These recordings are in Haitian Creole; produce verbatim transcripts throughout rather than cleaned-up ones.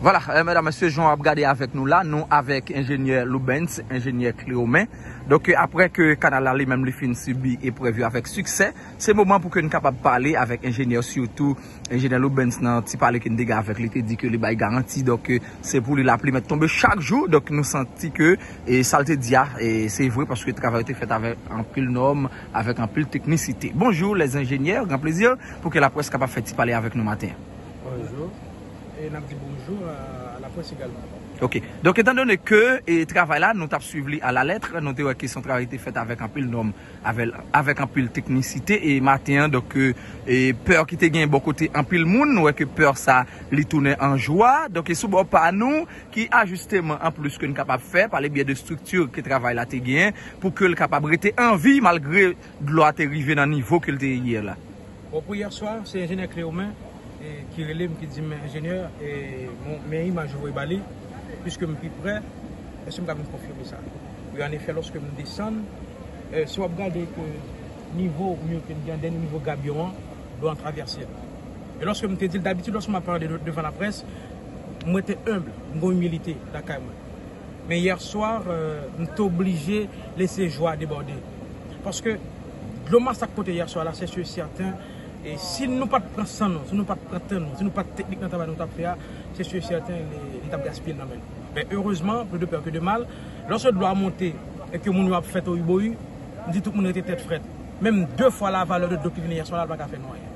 Vwala, medam, mesye, jan w ap gade avèk nou la, nou avèk enjenyè Loubens, enjenyè Cleomen. Donk, apre ke kanal la li menm li fin sibi eprèv yo avèk siksè, se moman pou ke n kapab pale avèk enjenyè, sitou enjenyè Loubens nan ti pale ke n te gen avèk li, te di ke li bay garanti. Donk, se pou li lapli mèt tonbe chak jou. Donk, nou santi ke, e sa l te di a, e se vre, paske travay te fèt avèk anpil nòm, avèk anpil teknisite. Bonjou, les enjenyè, gran plezi pou ke laprès kapab fè ti pale avèk nou maten an. Bonjou. E n ap di bonjou a, a laprès egalman. Ok. Donk, etandone ke, e, travay la, nou t ap swiv li a la lèt, nou te wè ke se yon travay ki te fèt avèk anpil nòm, avè-, avèk anpil teknisite, e maten an, donk, e, e, pè ki te gen bò kote anpil moun, nou wè ke pè sa, li tounen an jwa. Donk, e sou bò pa nou, ki ajisteman anplis ke n kapab fè, pa le byen de estrikti ke travay la te gen, pou ke l kapab rete an vi, malgre dlo a te rive nan nivo ke l te ye yè la? Bon, pou yè swa, se enjenyè Cleomen, e, ki rele m, ki di m, "Enjenyè, e, bon, men imaj ou voye ba li, piske m pi prè, èske m ka vin konfime sa?" Wi, an efè, lòske m desann, e, si w ap gade ke nivo, oubyen ke n gen dènye nivo gabyon an, dlo an travèse l. E lòske m te di l, dabitid, lòske m ap pale de-, devan laprès, mwen te enb, m gen imilite lakay mwen. Men yè swa, e, m te oblije lese jwa debòde. Paske dlo masak pote yè swa la, se si e sèten, e si nou pa t pran san nou, si nou pa t pran tan nou, si nou pa t teknik nan travay nou t ap fè a, se si e sèten, li, li t ap gaspiye l nan men nou. Men erezman, plus de peur que de mal, lòske dlo a monte e ke moun yo ap fè toyiboyi, m di tout moun rete tèt frèt. Menm de fwa la valè de dlo ki vini yè swa la, l pa ka fè nou anyen.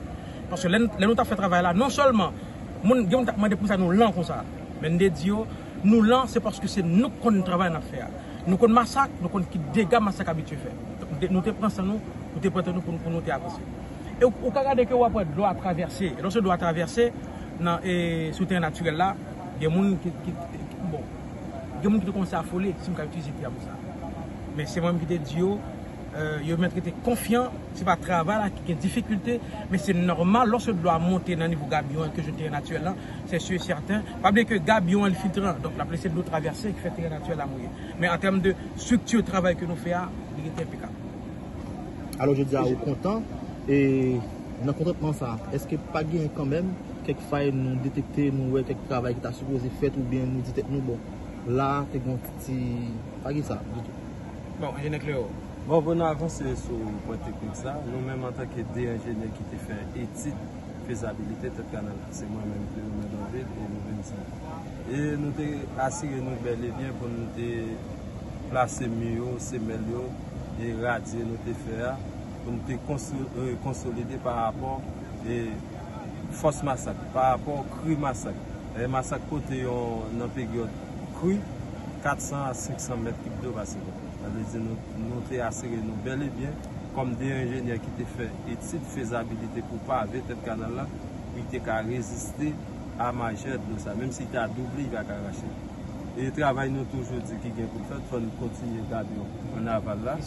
Paske lè n, lè nou t ap fè travay la, non sèlman moun, gen moun t ap mande poukisa nou lan konsa, men n te di yo, nou lan, se paske se nou k konn travay n ap fè a. Nou konn masak, nou konn ki dega masak abitye fè. Nou te, nou te pran san nou, nou te pran tan nou pou, pou nou te avanse. E ou, ou ka gade ke w ap wè dlo a travèse. E lòske dlo a travèse nan, e, sou teren natirèl la, gen moun ki, ki, ki, bon, gen moun ki te kòmanse afole, si m ka itilize tèm sa. Men se mwen menm ki te di yo, e, yo mèt rete konfyan, se pa travay la ki gen difikilte, men se nòmal, lòske dlo a monte nan nivo gabyon an ke jwenn teren natirèl la, se si e sèten. Pa bliye ke gabyon an, li filtran, donk l ap lese dlo travèse, ki fè teren natirèl la mouye. Men an tèm de estrikti travay ke nou fè a, li rete enpekab. Alò, jodi a, ou kontan, e nan kontantman sa, èske pa gen kanmenm kèk fay nou detekte, nou wè kèk travay ki ta sipoze fèt, oubyen nou di tèt nou, bon, la, te gen yon ti, pa gen sa ditou? Bon, enjenyè Cléo. Bon, pou nou avanse sou pwen teknik sa, nou menm antanke de enjenyè ki te fè etid fezabilite tèt kanal la, se mwen menm, Cléomen David e Loubens. E nou te asire nou bèl e byen pou nou te plase mi yo, semèl yo, e radye nou te fè a, pou nou te konso-, e, konsolide pa rapò, e, fòs masak, pa rapò kri masak. E masak pote yon, nan peryòd kri, kat san a senk san mèt kib dlo pa segonn. Sa vle di nou, nou te asire nou bèl e byen, kòm de enjenyè ki te fè etid fezabilite pou pave tèt kanal la, pou li te ka reziste a majè dlo sa. Menm si li ta double, li pa ka rache. E travay nou toujou di ki gen pou l fèt, fò n kontinye gabyon an aval la,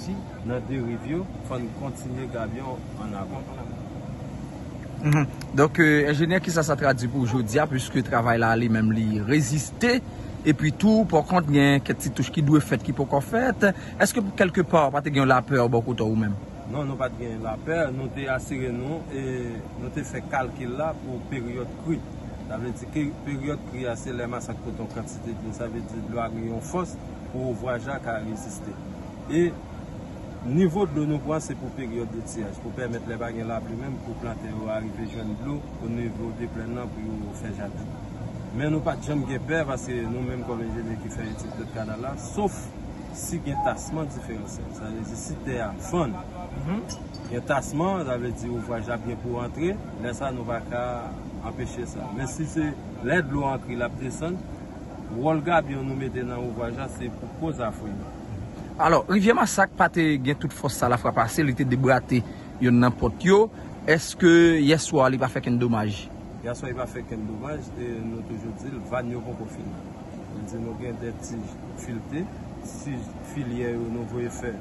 nan de riv yo, fò n kontinye gabyon an aval. Mhm. Donk, e, enjenyè, kisa sa tradui pou w jodi a, piske travay la li menm li reziste, epi tou, pòkont, gen kèk ti touch ki dwe fèt ki poko fèt? Èske kèlke pa, pa te gen yon lapè bò kote w menm? Non, nou pa t gen lapè, nou te asire nou, e nou te fè kalkil la pou peryòd kri. Sa vle di ke peryòd kri a, se lè masak pote yon kantite dlo, sa vle di dlo a gen yon fòs pou ouvraj la ka reziste. E nivo dlo nou pran, se pou peryòd de tiyaj, pou pèmèt lè pa gen lapli menm, pou plantè yo arive jwenn dlo o nivo de plèn nan pou yo fè jaden. Men nou pa t janm gen pè, paske nou menm kòm enjenyè ki fè etid tèt kanal la, sof si gen tasman diferansyèl, sa vle di si tè a fann, gen tasman, sa vle di ouvraj la ap gen pou antre, lè sa nou pa ka anpeche sa. Men si se lè dlo an kri l ap desann, wòl gabyon nou mete nan ouvraj la, se pou koz afouy. Alò, Rivyè Masak pa te gen tout fòs sa lafwa pase, li te debrate yonn nan pòt yo. Èske yèswa li pa fè kenn domaj? Yèswa li pa fè kenn domaj, e nou toujou di l, vàn yo poko fini. Li di nou gen de tij filte, tij filyè yo nou voye fè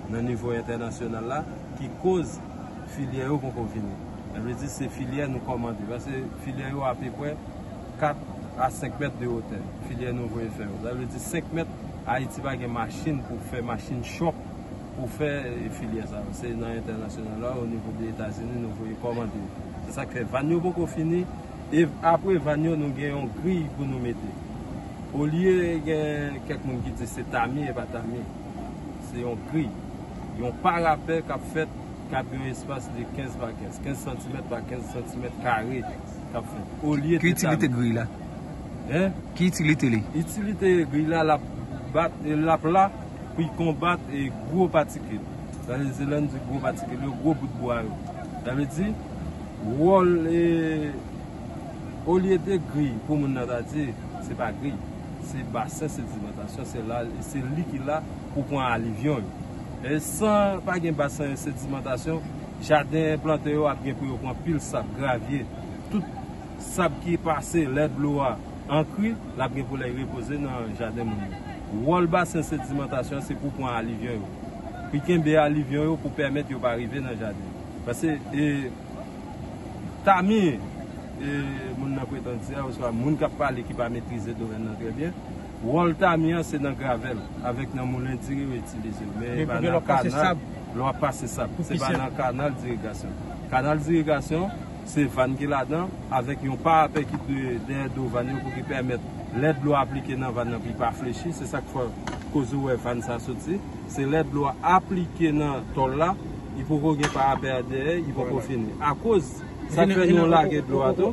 nan nivo entènasyonal la, ki koz filyè yo poko vini. Sa vle di se filyè nou kòmande, paske filyè yo apeprè kat a senk mèt de wotè, filyè nou voye fè yo. Sa vle di senk mèt, Ayiti pa gen machin pou fè machin chòk pou fè, e, filyè sa yo. Se nan entènasyonal la, o nivo de Etazini, nou voye kòmande yo. Se sa k fè vàn yo poko fini, E apre vàn yo, nou gen yon griy pou nou mete. Olye gen kèk moun ki di se tami, e pa tami. Se yon griy. Yon parapè k ap fèt, k ap gen yon espas de kenz pa kenz, kenz santimèt pa kenz santimèt kare k ap fèt. Olye de tami. Ki itilite griy la? Hein? Ki itilite li? Itilite griy la, l ap bat, l ap la pou l konbat e gwo patikil. Sa vle di, lè n di gwo patikil yo, gwo bout bwa yo. Sa vle di, wòl e, olye de griy, pou moun nan ta di, se pa griy. Se basen sedimantasyon, se la, se li ki la pou pran alivyon yo. E san pa gen basen sedimantasyon, jaden plantè yo ap gen pou yo pran pil sab, gravye, tout sab ki pase lè dlo a ankri, l ap gen pou l al repoze nan jaden moun yo. Wòl basen sedimantasyon se pou pran alivyon yo. Pou kenbe alivyon yo pou pèmèt yo pa rive nan jaden. Paske, e, tami, e, moun nan pretann di a, oswa moun k ap pale ki pa metrize domèn nan trè byen, wòl tami an se nan gravèl, avèk nan moulen diri yo itilize l. Men e pa nan kanal, lè w ap pase sab. Se pa nan kanal dirigasyon. Kanal dirigasyon, se vàn ki ladan, avèk yon parapè ki de-, dèyè do vàn yo pou ki pèmèt lè dlo aplike nan vàn nan pou li pa flechi, se sa k fè koz ou wè vàn sa soti. Se lè dlo a aplike nan tòl la, li poko gen parapè a dèyè, li poko fini. Akoz, sa k fè nou lage dlo a tou.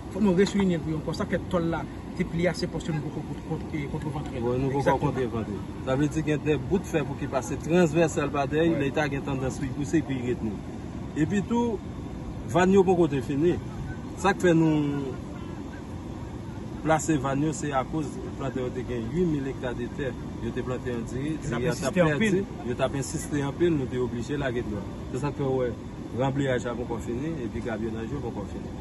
Fòk nou resoulinye l pou yon kò, sa k fè tòl la te pli ase pòs nou poko kont-, kont-, e, kontrevantre l. Wi, nou poko kontrevantre l. Sa vle di gen de bout fè pou ki pase transvèsal pa dèyè, lè li ta gen tandans pou li pouse, epi li retni. Epi tou, vàn yo poko te fini. Sa k fè nou plase vàn yo, se akoz plantè yo te gen uit mil ekta de tè, yo te plante an diri, diri a t ap pèdi, yo t ap ensiste anpil, nou te oblije lage dlo a. Se sa k fè w wè ranbliyaj la poko fini, epi gabyonaj yo poko fini.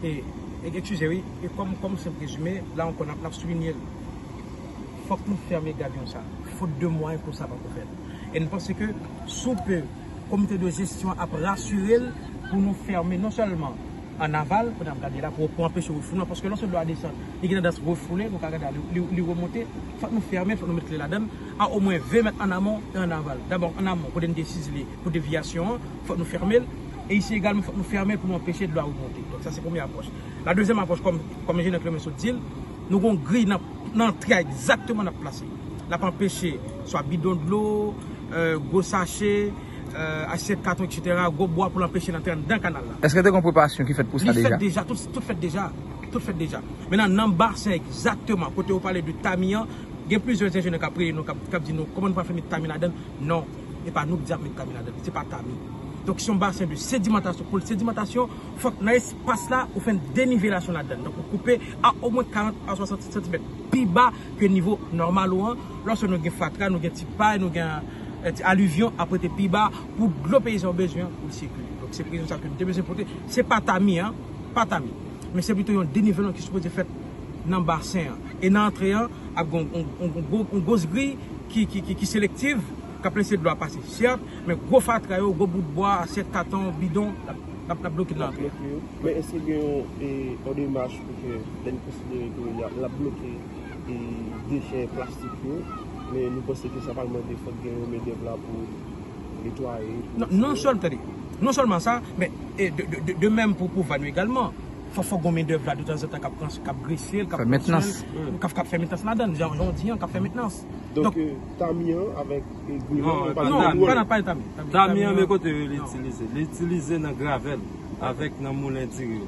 E, e, eskize wi, e kòm, kòm senp rezime, la ankò n ap, n ap soulinye l. Fòk nou fèmen gabyon sa. Fot de mwayen pou sa poko fèt. E n panse ke sou pe, komite de jesyon ap rasire l pou nou fèmen non sèlman an aval, kote n ap gade la, pou, pou anpeche refoulman, paske lòske dlo a desann, li gen tandans refoule, nou ka gade li, li, li remonte, fòk nou fèmen, fòk nou met kle ladan l, a omwen ven mèt an amon e an aval. Dabò, an amon, kote n te sizile pou devyasyon an, fòk nou fèmen l, e isi egalman, fòk nou fèmen pou nou anpeche dlo a remonte. Donk, sa se premye apwòch. La dezyèm apwòch, kòm, kòm enjenyè Clemenceau di l, nou gon griy nan, nan antre a egzakteman n ap plase. L ap anpeche swa bidon dlo, e, gwo sache, e, asyèt katon, etsetera, gwo bwa pou l anpeche l antre anndan kanal la. Èske te gon preparasyon ki fèt pou sa deja? Li fèt deja, tout, tout fèt deja. Tout fèt deja. Mentnan, nan basen egzakteman, kote ou pale de tami an, gen plizyè enjenyè k ap rele nou, k ap, k ap di nou, kòman nou pral fè met tami ladan l? Non, e pa nou k di ap met tami ladan l, se pa tami. Donk, se yon basen de sedimantasyon. Pou l sedimantasyon, fòk nan espas la, ou fè yon denivelasyon ladan l. Donk, ou koupe a omwen karant a swasant santimèt pi ba ke nivo nòmal ou an. Lòske nou gen fatra, nou gen ti pay, nou gen, e, ti alivyon, ap rete pi ba pou dlo peyizan yo bezwen pou l sikile. Donk, se prizon sa ke nou te bezwen pote. Se pa tami, an, pa tami. Men se plito yon denivelman ki sipoze fèt nan basen an. E nan antre an, ap gen yon, yon, yon, yon gwo, yon gwo griy ki, ki, ki, ki selektiv, k ap lese dlo a pase. Sèt, men gwo fatra yo, gwo bout bwa, asyèt, katon, bidon, l ap, l ap, l ap bloke nan antre an. Men èske gen yon, e, yon demach pou ke lè n konsidere ke l ap, l ap bloke, e, dechè plastik yo, men nou panse ke sa pral mande fòk gen yon mendèv la pou netwaye, pou... Non, non sèl, tande, non sèlman sa, men, e, de, de, de, de menm pou, pou vàn yo egalman. Fò, fò gon mendèv la, detanzantan, k ap pran, k ap grese l, k ap pran swen l, k ap, k ap fè mentnans ladan l, jan, jan w di an, k ap fè mentnans. Donk, e, tami an avèk, e, griy lan, yo pa gen wòl. Non, pa nan, pa nan tami. Tami an, men kote yo itilize? Li itilize nan gravèl, avèk nan moulen diri yo.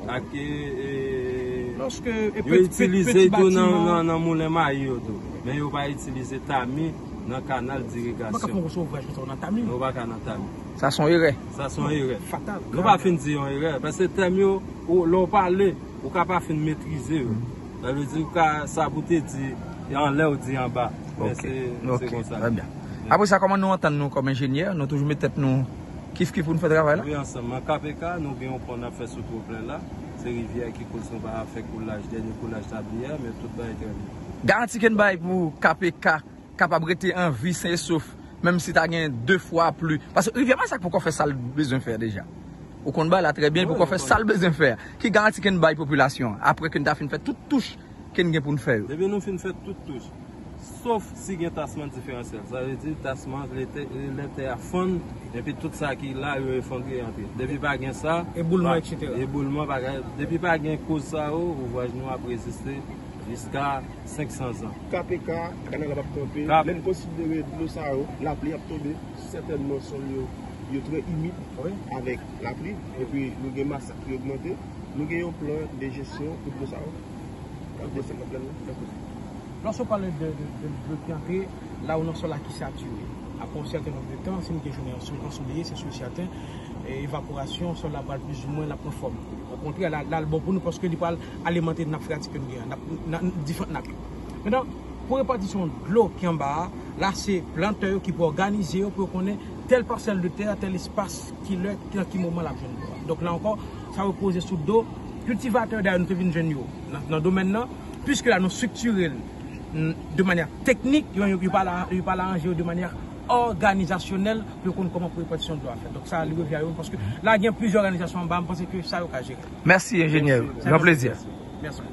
Ak, e, e, yo itilize tou nan, nan, nan moulen mayi yo tou. Men yo pa itilize tami nan kanal dirigasyon. Ou pa ka fè yon resevwaj konsa nan tami. Ou pa ka nan tami. Sa se yon erè. Sa se yon erè. Fatal. Nou pa fin di yon erè, paske tèm yo, ou, lè w pale, ou ka pa fin metrize yo. Sa vle di, ou ka, sa pou te di, anlè ou di anba. Men se, se konsa. Trè byen. Apre sa, kòman nou antann nou kòm enjenyè? Nou toujou met tèt nou kif kif pou nou fè travay la? Wi, ansanm. An K P K, nou gen yon pon n ap fè sou twoplen la. Se rivyè ki koz nou pa fè koulaj, dènye koulaj tabliye a, men tout bagay trè byen. Garanti ke n bay pou K P K kapab rete an vi sen e sof, menm si ta gen de fwa pli. Paske Rivyè Masak poko fè sa l bezwen fè deja. Ou konn bagay la trè byen, li poko fè sa l bezwen fè. Ki garanti ke n bay popilasyon an, apre ke n ta fin fè tout touch ke n gen pou n fè yo? Depi nou fin fè tout touch, Sof si gen tasman diferansyèl. Sa vle di tasman lè tè a fann, epi tout sa ki la yo efondre antre. Depi pa gen sa, eboulman, etsetera. Eboulman, bagay. Depi pa gen koz sa yo, ouvraj nou ap reziste jiska senk san zan. K P K, kanal la p ap kanpe. Lè n konsidere dlo sa yo, lapli ap tonbe, sètènman sòl yo, yo trè imid avèk lapli, epi nou gen masak ki ogmante. Nou gen yon plan de jesyon pou dlo sa yo k ap desann nan plèn nan. Lòske w pale de, de, de dlo ki antre, la ou nan sòl la ki satire. Apre yon sèten nonb de tan, si nou te jwenn yon sòl ansoleye, se si e sèten, evaporasyon sòl la pral plizoumwen l ap pran fòm. Okontrè, l al bon pou nou paske li pral alimante nap freyatik ke nou gen an, diferan nap yo. Mentnan, pou repatisyon dlo ki anba a, la se plantè yo ki pou òganize yo pou yo konnen tèl pasèl de tè, tèl espas, ki lè, nan ki moman l ap jwenn dlo a. Donk la ankò, sa repoze sou do kiltivatè yo, dayè nou te vin jwenn yo nan domèn nan, piske la nou estriktire l de manyè teknik, yo pral aranje yo de manyè òganizasyonèl pou yo konn kòman pou repatisyon dlo a fèt. Donk sa li revyen a yo paske la gen plizyè òganizasyon anba, m panse ke sa yo ka jere. Mèsi enjenyè, gran plezi. Mèsi.